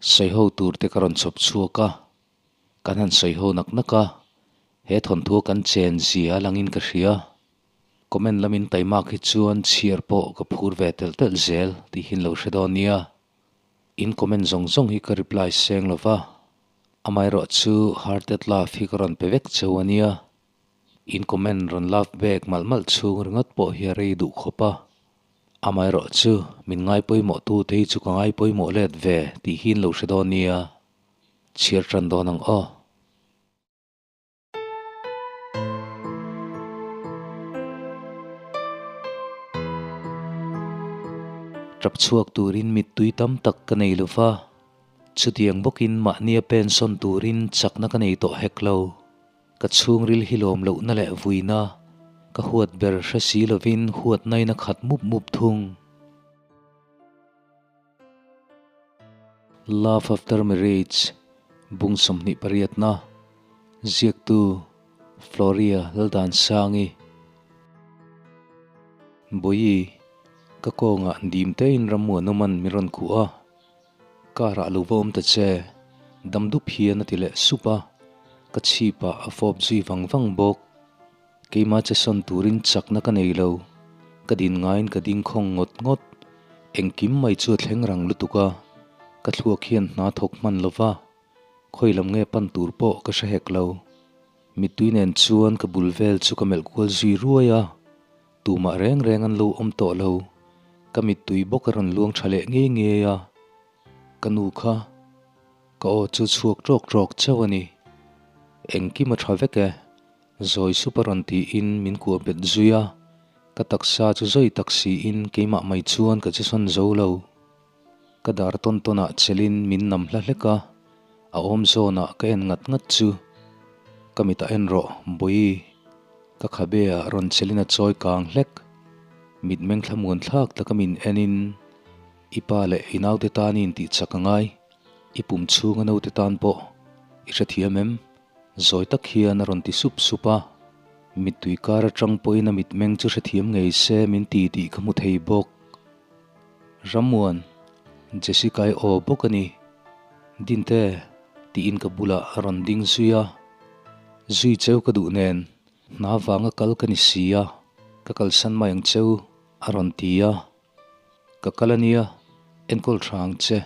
Sawiho tur te ka rawn chhawp chhuak a, kan han sawiho nak nak a, he thawnthu a kan chen zia a langin ka hria. Comment lamin taimak hi chuan chhiar pawh ka phur ve telh telh zel tih hi in lo hre dawn nia. In comment zawng zawng hi ka reply seng lo va, amaherawh chu hearted love hi ka rawn pe vek cheu a nia. In comment rawn love back malh malh chhung ringawt pawh hi a rei duh khawp a. Amaherawh chu min ngai pawimawh tu te hi chu ka ngai pawimawh let ve tih hi in lo hre dawn nia. Chhiar tan dawn ang aw. Tap chhuak turin mittui tam tak ka nei lo va, chutiang bawkin mahnia pensawn turin chakna ka nei tawh hek lo. Ka chhungril hi lawm lohna leh vuina ka huat ber hre si lovin huatnain a khat mup mup thung. Love After Marriage, Bung 28na, Ziaktu, Floria Laldansangi. Bawihi, ka kawngah dim tein Rammuanawman min rawn khuh a, car ah lo va awm ta che, dam dup hian a ti leh sup a, ka chhipah a fawp zui vang vang bawk. Keimah che sawn turin chakna ka nei lo, ka din ngaiin ka ding khawng ngawt ngawt. Engkim mai chu a thleng rang lutuk a, ka thluak hian hna thawk hman lo va, khawi lam nge pan tur pawh ka hre hek lo. Mittui nen chuan ka bul vel chu ka melh kual zui ruai a, tumah reng reng an lo awm tawh lo. Ka mittui bawk a rawn luang tha leh ngei ngei a, ka nu kha ka aw chu chhuak tawk tawk chauh a ni. Engkim a tha vek e. Zawi sup a rawn tiin min kuah bet zui a, ka taksa chu zawi tak siin keimah mai chuan ka che sawn zo lo. Ka dar tawn tawnah chelin min nam hla hlek a, a awm zawnah ka en ngat ngat chu ka mitah en rawh Bawihi, ka khabe ah rawn chelin a chawi kang hlek. Mitmeng thlamuan thlak taka min enin i pa leh i naute tan i intih chak a ngai, i pum chhunga naute tan pawh i hrethiam em? Zawi tak hian a rawn ti sup sup a, mittui kar atang pawhin a mitmeng chu hrethiam ngei se min ti tih ka hmu thei bawk. Rammuan, Jessica-i aw bawk a ni. Dinte, tiin ka bulah a rawn ding zui a. Zui cheu ka duh nen, hna vanga kal ka ni si a, ka kalsan mai ang cheu, a rawn ti a. Ka kal a nia, enkawl tha ang che.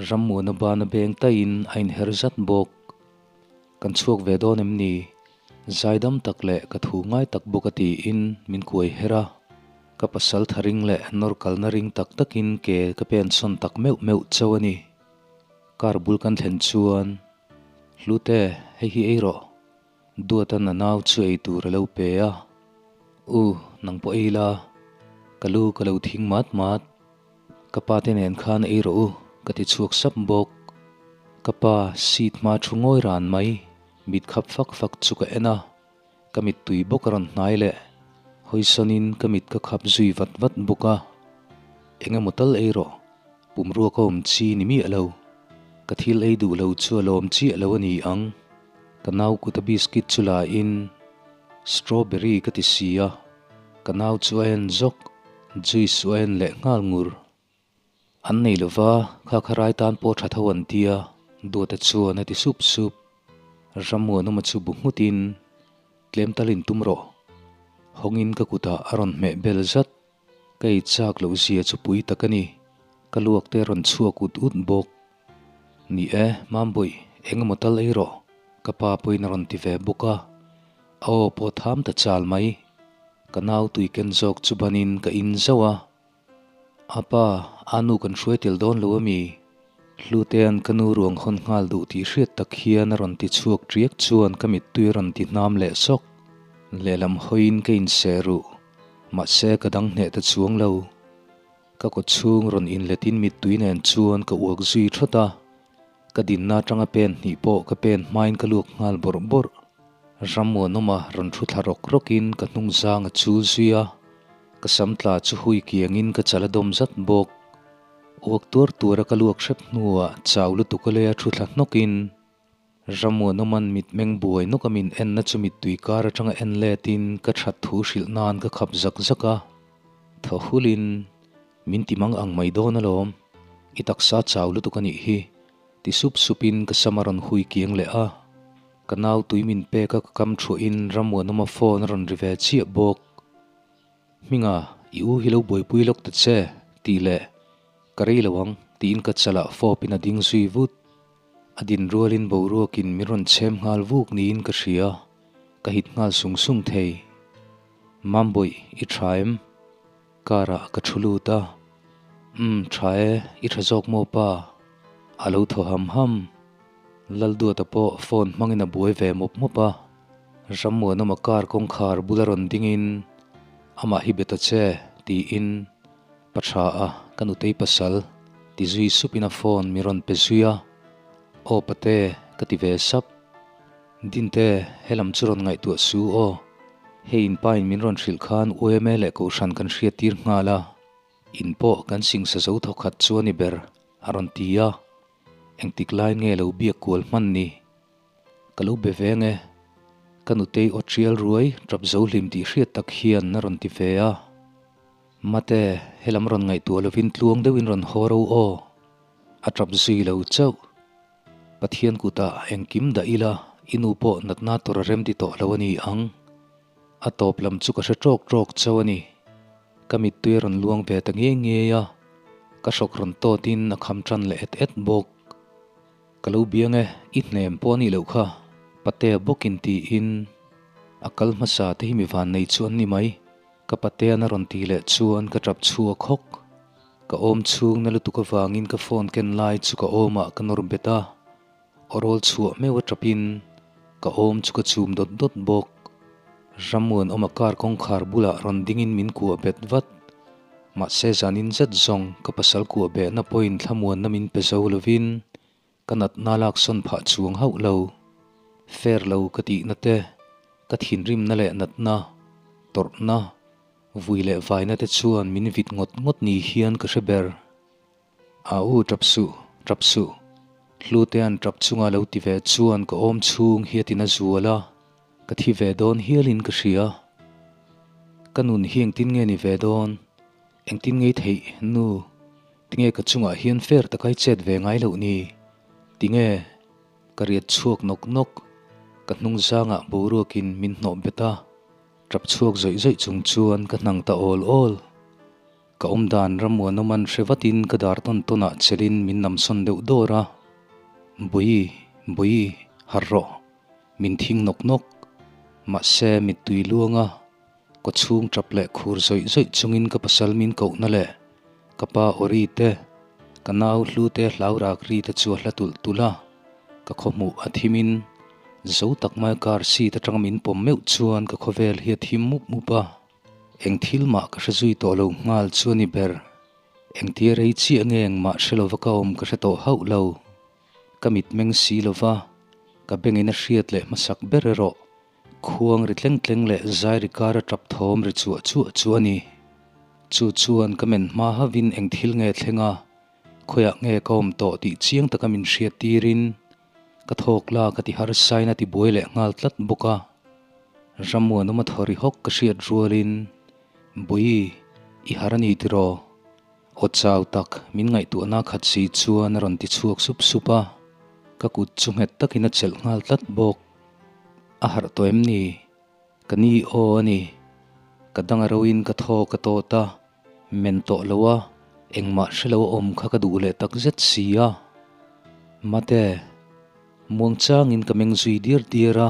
Rammuana bana beng taiin a inher zat bawk. Kan chhuak ve dawn em ni? Zaidam tak leh ka thu ngai tak bawk a tiin min kuai her a. Ka pasal tha ring leh nawr kalna ring tak takin ke ka pen sawn tak meuh meuh chauh a ni. Car bul kan thlen chuan, Hlute, hei hi ei rawh. Duatan a nau chu ei tur a lo pe a, U, nang pawh ei la, ka lu ka lo thing mat mat. Ka pa te nen khan ei rawh u, ka ti chhuak sap bawk. Ka pa seat hma thu ngawi ran mai, mit khap fak fak chu ka en a, ka mittui bawk a rawn hnai leh. Hawisawnin ka mit ka khap zui vat vat bawk a, Eng emaw tal ei rawh, pumrua ka awm chi ni miah lo. Ka thil ei duh lo chu a lawm chiah lo a ni ang. Ka nau kuta biscuit chu la in strawberry ka ti si a, ka nau chu a en zawk, juice chu a en leh nghal ngur. An nei lo va, kha kha rai tan pawh tha tho an tia, Duata chuan a ti sup sup. Rammuanawma chu bu nghut in, Tlem tal in tum rawh. Hawngin ka kutah a rawn hmeh bel zat. Ka ei chak loh zia chu pui tak a ni. Ka luak te rawn chhuak ut ut bawk. Ni e, Mambawih, eng emaw tal ei rawh, ka pa pawhin a rawn ti ve bawk a. A aw pawh tham ta chal mai. Ka nau tui ken zawk chu banin ka in zauh a. A pa, a nu kan hruai tel dawn lo ami? Hlutea'n ka nu ruang hawn nghal duh tih hriat tak hian a rawn ti chhuak ṭiak chuan ka mittui a rawn ti hnam leh sawk. Lehlam hawiin ka inseh ruh. Mahse ka dang hneh ta chuang lo. Ka kaw chhung rawn inletin mittui nen chuan ka uak zui thawt a, ka dinna atanga pen hnih pawh ka pen hmain ka luak nghal bawrh bawrh. Rammuanawma rawn thu thla rawk rawkin ka hnung zang a chul zui a, ka sam tla chu hui kiangin ka chal a dawm zat bawk. Uak tuar tuara ka luak hrep hnuah chau lutuk a leia thu thla hnawkin Rammuanawman mitmeng buai nawk a min enna chu mittui kar atanga en letin ka that thu hrilh nan ka khap zak zak a. Thaw hulin min ti mang ang mai dawn alawm, i taksa chau lutuk a nih hi. Ti sup supin ka sam a rawn hui kiang leh a. Ka nau tui min pek a ka kam thuahin Rammuanawma phone a rawn ri ve chiah bawk. Hminga, i u hi lo buaipui lawk ta che, tih leh ka rei lo ang, tiin ka chalah fawpin a ding zui vut. A din rualin boruakin min rawn chhem nghal vuk niin ka hria, ka hit nghal sung sung thei. Mambawih, i tha em? Car ah ka thu lut a, Umm, tha e, i tha zawk maw pa? A lo thaw ham ham. Lalduata pawh phone hmangin a buai ve mawp mawp a, Rammuanawma car kawngkhar bula rawn dingin, Amah hi be ta che, tiin Pa tha a, ka nutei pasal, ti zui supin a phone mi rawn pe zui a, Aw pate, ka ti ve sap. Dinte, helam chu rawn ngaihtuah su aw. Hei in pa in min rawn hrilh khan UMA leh Kohhran kan hriat tir nghal a, in pawh kan singsa zo thawkhat chu a ni ber, a rawn ti a. Engtik laiin nge lo biak kual hman ni? Ka lo be veng e. Ka nutei aw tial ruai tap zo hlim tih hriat tak hian a rawn ti ve a. Mate, helam rawn ngaihtuah lovin tluang deuhin rawn haw ro aw. A tap zui lo chauh. Pathian kutah engkim dah ila i nu pawh natna tur a rem ti tawh lo a ni ang. A tawp lam chu ka hre tawk tawk chauh a ni. Ka mittui a rawn luang ve ta ngei ngei a, ka hrawk rawn tawtin a kham tan leh et et bawk. Ka lo biang e, i hnem pawh a nih loh kha, Patea bawkin tiin a kal hmasa te hi mi vannei chu an ni mai. Ka Patea'n a rawn tih leh chuan ka tap chhuak hawk. Ka awm chhung na lutuk avangin ka phone ken lai chu ka awmah ka nawr bet a, aw rawl chhuah meuh a tapin ka awm chu ka chum dawt dawt bawk. Rammuan awma car kawngkhar bulah rawn dingin min kuah bet vat. Mahse zanin zet zawng ka pasal kuah behna pawhin thlamuanna min pe zo lovin Ka natna laksawn phah chuang hauh lo. Fair lo ka tihna te, ka thinrimna leh natna, tawrhna, vui leh vaina te chuan min vit ngawt ngawt ni hian ka hre ber. A u tap suh, tap suh. Hlutea'n tap chunga lo ti ve chuan ka awm chhung hi a tina zual a, ka thi ve dawn hialin ka hria. Ka nun hi engtin nge ni ve dawn? Engtin ngei theih, nu? Tinge ka chungah hian fair takai chet ve ngai loh ni? Tinge? Ka riat chhuak nawk nawk. Ka hnung zangah boruakin min hnawh bet a, tap chhuak zawih zawih chung chuan ka hnang ta awl awl. Ka awmdan Rammuanawman hre vatin ka dar tawn tawnah chelin min namsawn deuh dawr a. Bawi, bawi, harh rawh. Min thing nawk nawk. Mahse mittui luanga Kawchhung tap leh khur zawih zawih chungin ka pasal min kohna leh ka pa awri te, ka nau hlu te hlau rak ri te chu a hla tulh tulh a, ka khawhmuh a thim in zo tak mai car seat atanga min pawm meuh chuan ka khawvel hi a thim mup mup a, eng thil mah ka hre zui tawh lo nghal chu a ni ber. Engtia rei chiah nge engmah hre lova ka awm ka hre tawh hauh lo. Ka mitmeng si lova ka bengin a hriat leh hmasak ber erawh Khuang ri tleng tleng leh zai ri kar a tap thawm ri chuah chuah chu a ni. Chu chuan ka men hma havin eng thil nge thleng a, khawiah nge ka awm tawh tih chiang taka min hriat tirin ka thawk la ka ti harsain a ti buai leh nghal tlat bawk a. Rammuanawma thaw ri hawk ka hriat rualin, Bawi, i har a ni tiraw? Aw chau tak, min ngaihtuahna khat si chuan a rawn ti chhuak sup sup a, ka kut chu nghet takin a chelh nghal tlat bawk. A harh tawh em ni? Ka ni aw a ni. Ka dang a roin ka thaw ka tawt a, men tawh lo a, engmah hre lo a awm kha ka duh leh tak zet si a. Mate, muang changin ka meng zui diar diar a,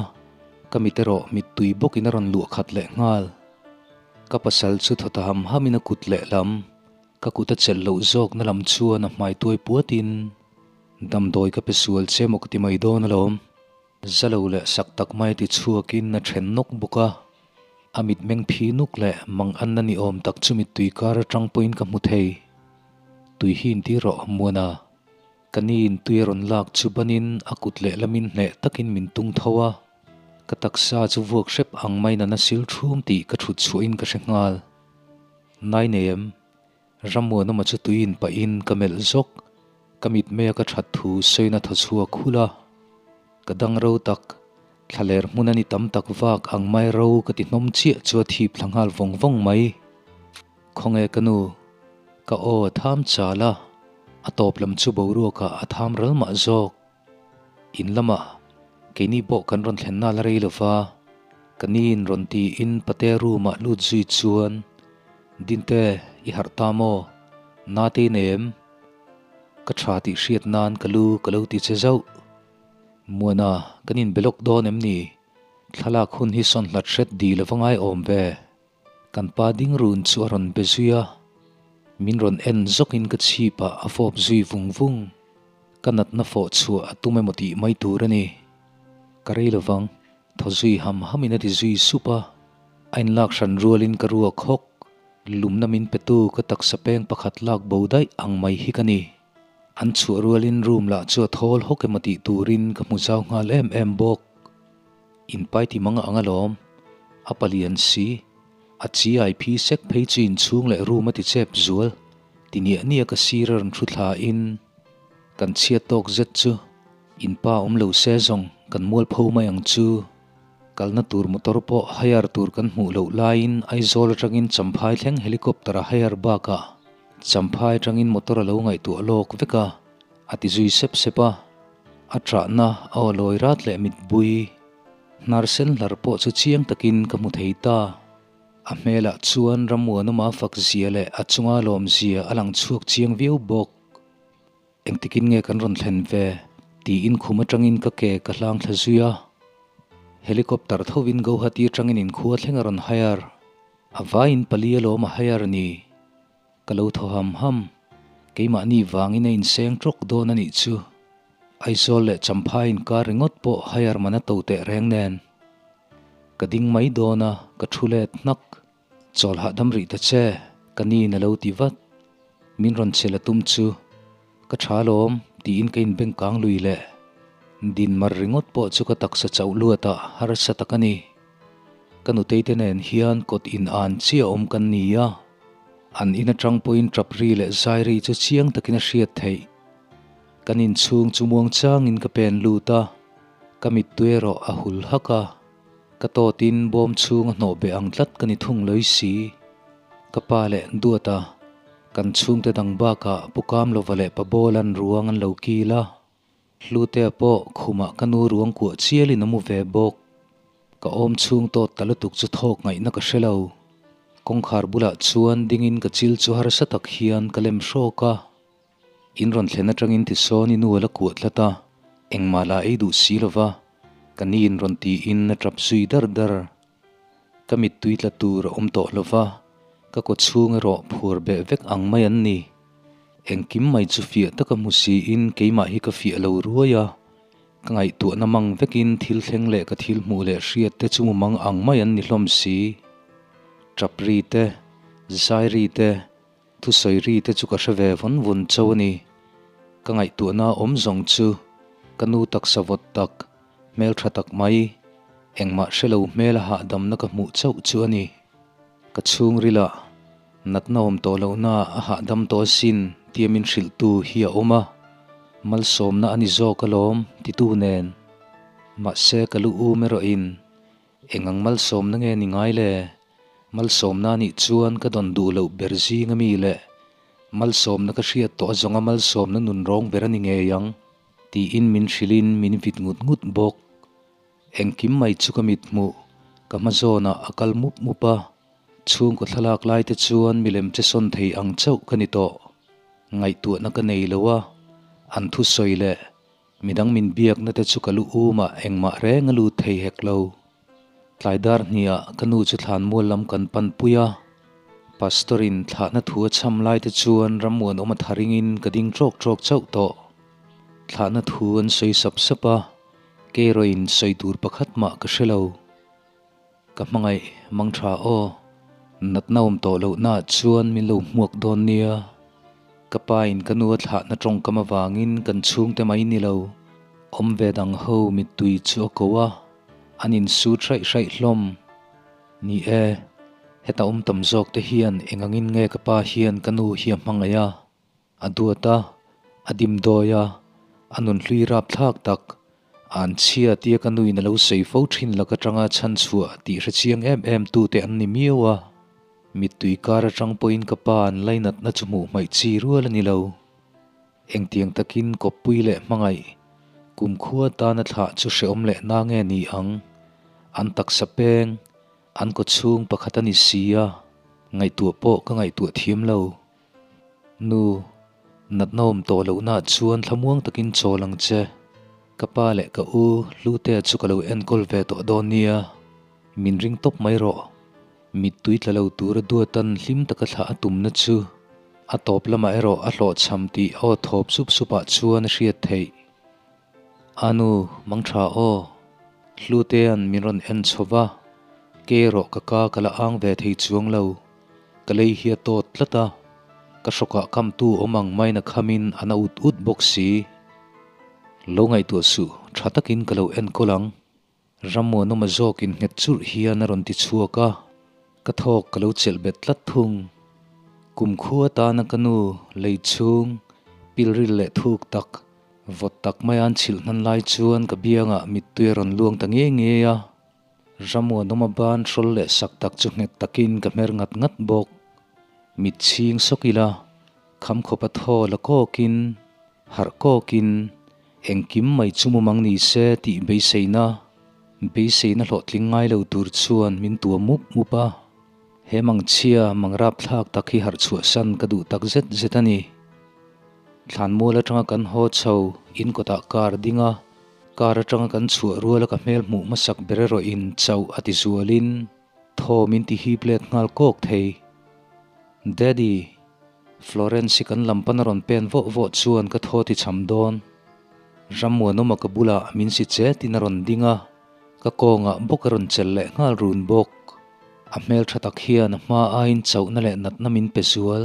ka mit erawh mittui bawkin a rawn luah khat leh nghal. Ka pasal chu thaw ta ham hamin a kut lehlam, ka kut a chelh loh zawkna lam chuan a hmai tuai puatin, Damdawi ka pe sual che maw ka ti mai dawn alawm. Za lo leh sak tak mai ti chhuakin a then nawk bawk a, a mitmeng phi nuk leh mang anna ni awm tak chu mittui kar atang pawhin ka hmu thei. Tui hi inti rawh, Muana. Ka ni in tui a rawn lak chu banin a kut leh lamin hneh takin min tung tho a, ka taksa chu vuak hrep ang maiin a na sil thum tih ka thut chhuahin ka hre nghal. Nai nei em? Rammuanawma chu tui in pahin ka melh zawk, ka mitmei a ka that thu sawiin a thaw chhuak hulh a. Ka dang ro tak, thlaler hmun a ni tam tak vak ang mai ro ka ti hnawm chiah chu a thip thla nghal vawng vawng mai. Khawnge ka nu, ka aw a tham chal a. A tawp lam chu boruakah a tham ral mah zawk. In lamah keini pawh kan rawn thlen nal rei lo va, ka niin rawn tiin pate room ah lut zui chuan, Dinte, i harh ta maw? Nate i nei em? Ka tha tih hriat nan ka lu ka lo ti che zauh. Muana, kan inbe lawk dawn em ni? Thlalak hun hi sawn hlat hret dil a va ngai awm ve. Kan pa ding run chu a rawn be zui a, min rawn en zawkin ka chhipah a fawp zui vung vung. Ka natna fawh chhuah a tum emaw tih mai tur a ni. Ka rei lovang, thaw zui ham hamin a ti zui sup a. A inlak hran rualin ka ruak hawk, lumna min petu ka taksa peng pakhat lak bo daih ang mai hi ka ni. An chhuah rualin room lah chu a thawl hawk emaw tih turin ka hmu zau nghal em em bawk. Inpai ti mang ang alawm. A palian si. A chi ai phi sek phei chu inchhung leh room a ti chep zual. Ti niah niah ka sir a rawn thu thla in kan chhiat tawk zet chu inpa awm lo se zawng kan mual pho mai ang chu. Kalna tur motor pawh hire tur kan hmuh loh laiin Aizawl atangin Champhai thleng helicopter a hire bakah Champhai atangin motor a lo ngaihtuah lawk vek a, a ti zui sep sep a. A ṭahna a aw lawi rat leh mitbui hnar sen hlar pawh chu chiang takin ka hmu thei ta. A hmelah chuan Rammuanawma fak zia leh a chunga lawm zia a lang chhuak chiang viau bawk. Engtikin nge kan rawn thlen ve? tiin khum atangin ka ke ka hlang thla zui a. Helicopter thovin Guwahati atangin inkhua thleng a rawn hire. A vaiin pali alawm a hire ni. Ka lo thaw ham ham. Keimahni vangin a inseng tawk dawn a nih chu. Aizawl leh Champhai inkar ringawt pawh hire man a to teh reng nen. Ka ding mai dawn a, ka thu let hnak. Chawl hahdam rih ta che, ka niin a lo ti vat. Min rawn chhel a tum chu. Ka tha alawm, tiin ka inbeng kang lui leh. Din mar ringawt pawh chu ka taksa chauh luatah harsa tak a ni. Ka nutei te nen hian kawt in an chiah awm kan ni a. An in atang pawhin tap ri leh zai ri chu chiang takin a hriat theih. Kan inchhung chu muang changin ka pen lut a, ka mittui erawh a hul hak a. Ka tawtin bawm chhung a hnawh beh ang tlat ka ni thung loi si. Ka pa leh Duata, kan chhungte dang bakah Pu Kamlova leh Pa Bawlan ruang an lo kil a. Hlutea pawh khumah ka nu ruang kuah chialin a mu ve bawk. Ka awm chhung tawt ta lutuk chu thawk ngaihna ka hre lo. Kawngkhar bulah chuan dingin ka chil chu harsa tak hian ka lem hrawk a. In rawn thlen atangin tisawn i nu a la kuah tlat a, engmah la ei duh si lo va, ka ni in rawn tiin a tap zui dar dar. Ka mittui tla tur a awm tawh lo va, ka kaw chhung erawh phur beh vek ang mai an ni. Engkim mai chu fiah taka hmu siin keimah hi ka fiah lo ruai a, ka ngaihtuahna mang vekin thil thleng leh ka thil hmuh leh hriat te chu mumang ang mai an ni hlawm si. Tap ri te, zai ri te, Thusawi ri te chu ka hre ve vawn vawn chauh a ni. Ka ngaihtuahna awm zawng chu ka nu taksa vawt tak, hmeltha tak mai, engmah hre lo hmel a hahdamna ka hmuh chauh chu a ni. Ka chhungrilah natna awm tawh lohna a hahdam tawh asin tia min hrilhtu hi a awm a, malsawmna a ni zawk alawm titu nen. Mahse ka lu um erawhin Eng ang malsawmna nge ni ngai le? Malsawmna nih chuan ka dawn duh loh ber zing a mi le? Malsawmna ka hriat tawh a zawnga malsawmna nun rawng ber a ni ngei ang, tiin min hrilhin min vit ngut ngut bawk. Engkim mai chu ka mit hmuh, ka hma zawnah a kal mup mup a, chhungkaw thlalak lai te chuan milem che sawn thei ang chauh ka ni tawh. Ngaihtuahna ka nei lo a, an thusawi leh Midang min biakna te chu ka lu um a, engmah reng a lut thei hek lo. Tlai dar hniah ka nu chu thlan mual lam kan pan pui a, Pastor in thlahna thu a cham lai te chuan Rammuanawm a tha ringin ka ding trawk trawk chauh tawh. Thlahna thu an sawi sap sap a, kei erawh in sawi tur pakhat mah ka hre lo. Ka hmangaih mang tha aw. Natna awm tawh lohnaah chuan min lo hmuak dawn nia. Ka pa in ka nu a thlahna tawngkam avangin kan chhungte mai ni lo. Awm ve dang ho mittui chu a ko a, an insut hraih hraih hlawm. Ni e, heta awm tam zawk te hian eng angin nge ka pa hian ka nu hi a hmangaih a? A duat a, a dimdawi a, a nunhlui rapthlak tak, an chhia tia ka nuin a lo sawi fo thin lak atanga chhanchhuah tih hre chiang em em tute an ni miau a. Mittui kar atang pawhin ka pa an lainatna chu hmuh hmaih chi rual a ni lo. Engtiang takin kawppui leh hmangaih kumkhua tana thlah chu hrehawm leh na nge ni ang? An taksa peng, an kawchhung pakhat a ni si a, ngaihtuah pawh ka ngaihtuah thiam lo. Nu, natna awm tawh lohnaah chuan thlamuang takin chawl ang che. Ka pa leh ka u Hlutea chu ka lo enkawl ve tawh dawn nia. Min ring tawp mai rawh. Mittui tla lo tura duatan hlim taka thlah a tumna chu a tawp lamah erawh a hlawhchham tih aw thawp sup supah chuan a hriat theih. A nu, mang tha aw. Hlutea'n min rawn en chho va, ke erawh ka ka ka la ang ve thei chuang lo. Ka lei hi a tawt tlat a, ka hrawkah kamtu awm ang maina khamin a na ut ut bawk si. Lo ngaihtuah suh, tha takin ka lo enkawl ang. Rammuanawma zawkin nghet churh hian a rawn ti chhuak a, ka thawk ka lo chelh bet tlat thung. Kumkhua atana ka nu lei chhung pilril leh thuk tak, vawt tak maia an chhilh hnan lai chuan ka biangah mittui a rawn luang ta ngei ngei a. Rammuanawma ban hrawl leh sak tak chu nghet takin ka hmer ngat ngat bawk. Mit chhing sawk ila, kham khawpa thaw la kawkin, Harh kawkin, engkim mai chu mumang ni se tih beiseina, beiseina hlawhtling ngai lo tur chuan min tua mup mup a. He mangchhia, mangrap thlak tak hi harh chhuahsan ka duh tak zet zet a ni. Thlanmual atanga kan haw chho, in kawtah car ding a, car atanga kan chhuah ruala ka hmel hmuh hmasak ber erawhin chauh a ti zualin, thaw min ti hip let nghal kawk thei. Daddy! Florence hi kan lam pan a rawn pen vawh vawh chuan ka thaw ti cham dawn. Rammuanawma ka bulah min si che tin a rawn ding a, ka kawngah bawk a rawn chelh leh nghal run bawk. A hmel tha tak hian a hma aiin chauhna leh natna min pe zual.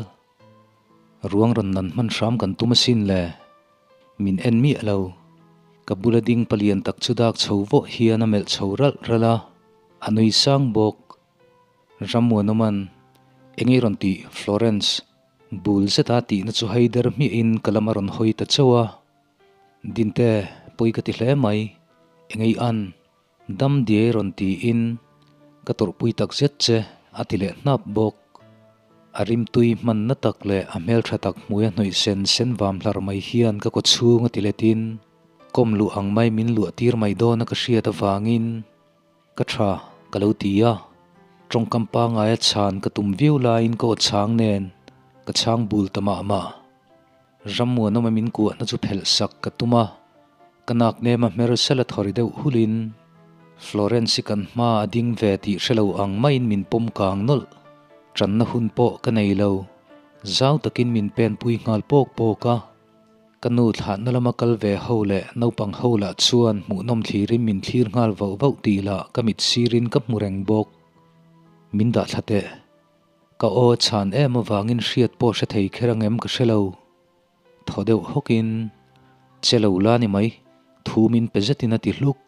Ruang rawn nan hman hram kan tum asin le. Min en miah lo. Ka bula ding palian tak chu dak chho vawh hian a melh chho ralh ralh a, a nui sang bawk. Rammuanawman, Eng i rawn tih, Florence? Bul zeta tihna chu hai der hmiahin ka lam a rawn hawi ta chauh a. Dinte, pawi ka ti hle mai. Eng ei an? Dam diai rawn tiin, Ka tawrhpui tak zet che, a ti leh hnap bawk. A rimtui hmanna tak leh a hmeltha tak hmui a hnawih sen sen vam hlar mai hian ka kawchhung a ti letin, kawm luh ang mai min luah tir mai dawna ka hriat avangin, Ka tha, ka lo ti a. Tawngkam pangaia chhan ka tum viau laiin ka aw chhang nen ka chhang bul ta mah mah. Rammuanawma min kuahna chu phelh sak ka tum a, ka nak nema hmer sela thawri deuh hulin Florence-i kan hma a ding ve tih hre lo ang maiin min pawm kang nawlh. Tanna hun pawh ka nei lo. Zau takin min penpui nghal pawk pawk a. Ka nu thlahna lama kal ve ho leh naupang ho lah chuan hmuhnawm thlirin min thlir nghal vauh vauh tih lah ka mit sirin ka hmu reng bawk. Min dah thla teh. Ka aw chhan em avangin hriat pawh hre thei kher ang em ka hre lo. Thaw deuh hawkin, Che lo la ni mai, thu min pe zetin a ti hluk.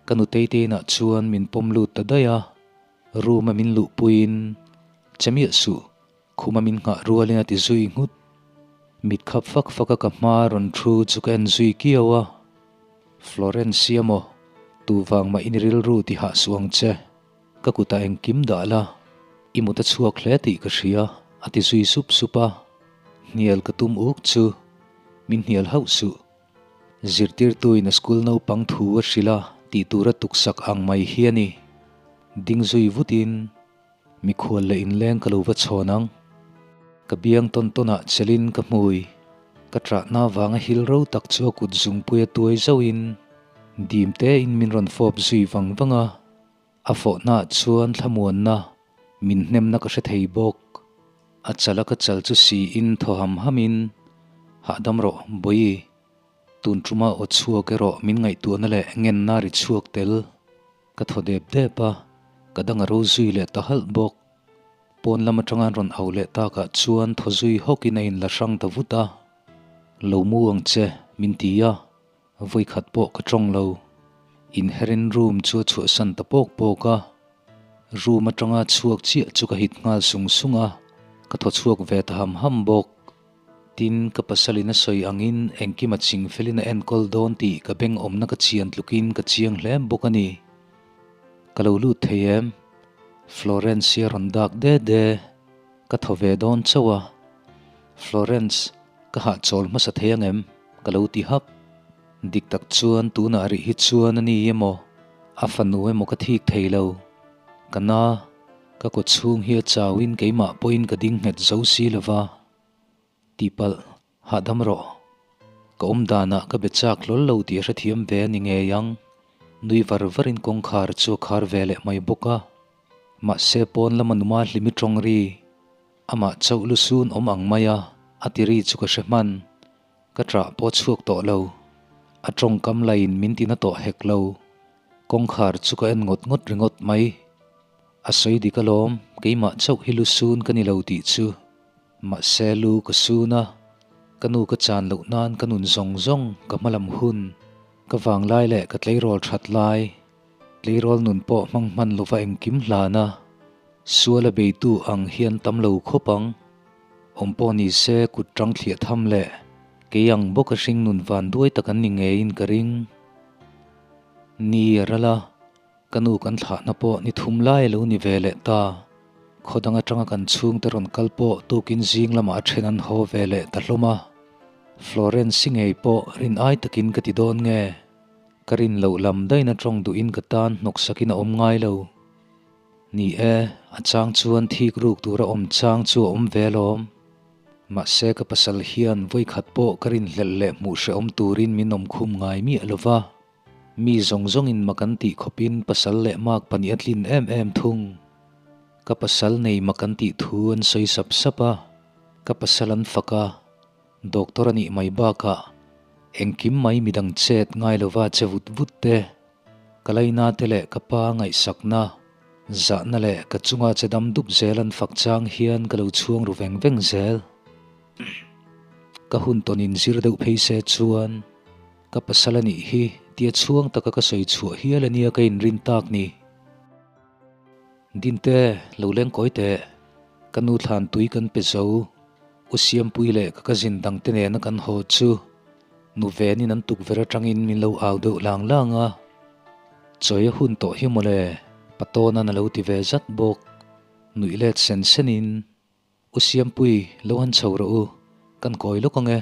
Ka nutei te inah chuan min pawm lut ta daih a, room a min luhpuiin, Che miah suh, Khuma min nghah rualin a ti zui nghut. Mit khap fak fak a ka hma rawn thu chu ka en zui kiau a. Florence emaw, tu vang mah in rilru ti hah suh ang che. Ka kutah engkim dah la, i mut a chhuak hle tih ka hria, a ti zui sup sup a. Hnial ka tum uk chu, min hnial hauh suh. Zirtirtuin a school naupang thu a hrilh a tih tura tuksak ang mai hi a ni. Ding zui vutin. Mikhual leh inleng ka lo va chhawn ang. Ka biang tawn tawnah chelin ka hmui. Ka ṭahna vanga hil ro tak chu a kut zungpui a tuai zauhin dim tein min rawn fawp zui vang vang a. A fawhnaah chuan thlamuanna min hnemna ka hre thei bawk. A chal a ka chal chu siin thaw ham hamin, Hahdam rawh, Bawihi. Tun ṭuma aw chhuak erawh min ngaihtuahna leh ngenna ri chhuak tel. Ka thaw dep dep a, ka dang a ro zui leh ta halh bawk. Pawn lam atanga an rawn au leh takah chuan thaw zui hawkin a inla hrang ta vut a. Lo mu ang che, min ti a, vawikhat pawh ka tawng lo. Inherin room chu a chhuahsan ta pawk pawk a. Room atanga chhuak chiah chu ka hit nghal sung sung a, ka thaw chhuak ve ta ham ham bawk. Tin, ka pasalin a sawi angin engkim a ching felin a enkawl dawn tih ka beng awmna ka chian tlukin ka chiang hle bawk a ni. Ka lo lut thei em? Florence hi a rawn dak de de. Ka thaw ve dawn chauh a. Florence. Ka hahchawl hmasa thei ang em? Ka lo ti hap. Dik tak chuan tunah rih hi chuan a ni emaw, a fanu emaw ka thik thei lo. Ka na, ka kaw chhung hi a chauin keimah pawhin ka ding nghet zo si lo va. Tihpalh, hahdam rawh. Ka awm danah ka be chak hlawl lo tih a hrethiam ve a ni ngei ang. Nui var varin kawngkhar chu a khar ve leh mai bawk a. Mahse pawn lama numa hlimi tawng ri, amah chauh lusun awm ang mai a, a ti ri chu ka hre hman. Ka ṭah pawh chhuak tawh lo. A ṭawngkam laiin min tina tawh hek lo. Kawngkhar chu ka en ngawt ngawt ringawt mai. A sawi dik alawm, keimah chauh hi lusun ka ni lo tih chu. Mahse lu ka sun a, ka nu ka chan loh nan ka nun zawng zawng ka hmalam hun, ka vanglai leh ka tleirawl that lai, tleirawl nun pawh hmang hman lova engkim hlan a, sual a beitu ang hian tam lo khawp ang. Awm pawh ni se kut tang thliah tham leh kei ang bawk a hring nun van duai tak an ni ngeiin ka ring. Ni a ral a, Ka nu kan thlahna pawh ni thum lai a lo ni ve leh ta. Khaw dang atanga kan chhungte rawn kal pawh tukin zing lamah a then an haw ve leh ta hlawm a. Florence-i ngei pawh rin ai takin ka ti dawn nge? Ka rin loh lam daihna tawng duhin ka tan hnawksakin a awm ngai lo. Ni e, a chang chuan thik ruk tura awm chang chu a awm ve alawm. Mahse ka pasal hian vawikhat pawh ka rinhlelh leh hmuh hrehawm turin min awmkhum ngai miah lo va. Mi zawng zawngin mak an tih khawpin pasal leh mak pahnih a tlin em em thung. Ka pasal nei mak an tih thu an sawi sap sap a, ka pasal an fak a, doctor a nih mai bakah engkim mai midang chet ngai lova che vut vut te, ka laina te leh ka pa ngaihsakna, zahna leh ka chunga che dam dup zel an fak chang hian ka lo chhuang ru veng veng zel. Ka hun tawn inzir deuh phei se chuan. Ka pasal a nih hi tia chhuang taka ka sawi chhuah hial a nia ka inrin tak ni. Dinte, lo leng kawi teh. Ka nu thlan tui kan pe zo. U Siampui leh ka cousin dangte nena kan haw chu nu venin an tukverh atangin min lo au deuh lang lang a. Chawi a hun tawh hi mawle, Patawna'n a lo ti ve zat bawk. Nuih let sen senin. U Siampui, lo han chho rawh u, kan kawi lawk ang e.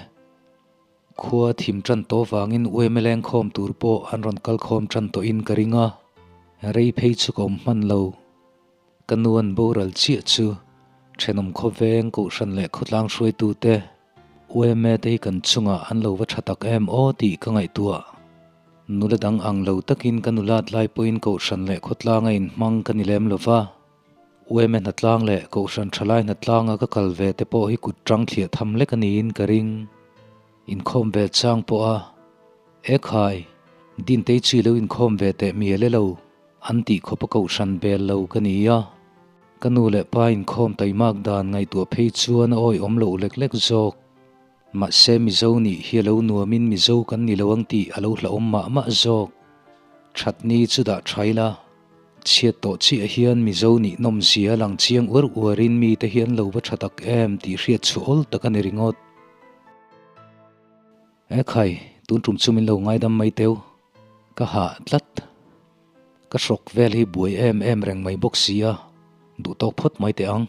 Khua thim tan tawh vangin UMA lengkhawm tur pawh an rawn kal khawm tan tawhin ka ring a, rei phei chu ka awm hman lo. Ka nu an boral chiah chu thenawm khawveng Kohhran leh khawtlang hruaitute UMA te hi kan chungah an lo va tha tak em aw tih ka ngaihtuah. Nula dang ang lo takin ka nulat lai pawhin Kohhran leh khawtlanga inhmang ka ni lem lo va. UMA hnatlang leh Kohhran Thalai hnatlanga ka kal ve te pawh hi kut tang thliah tham lek a niin ka ring. Inkhawm ve chang pawh a, E khai, Dintei chi lo inkhawm ve teh mial e lo, an tih khawp a Kohhran bel lo ka ni a. Ka nu leh pa inkhawm taimak dan ngaihtuah phei chuan a awihawm loh lek lek zawk. Mahse Mizo nih hi a lo nuamin Mizo kan ni lo ang tih a lo hlauhawm mah mah zawk. Thatni chu dah tha ila. Chhiat tawh chiah hian Mizo nih nawmzia a lang chiang uar uarin mite hi an lo va tha tak em tih hriat chhuah awl tak a ni ringawt. E khai, tun tum chu min lo ngaidam mai teu. Ka hah tlat. Ka hrawk vel hi buai em em reng mai bawk si a, duh tawk phawt mai teh ang.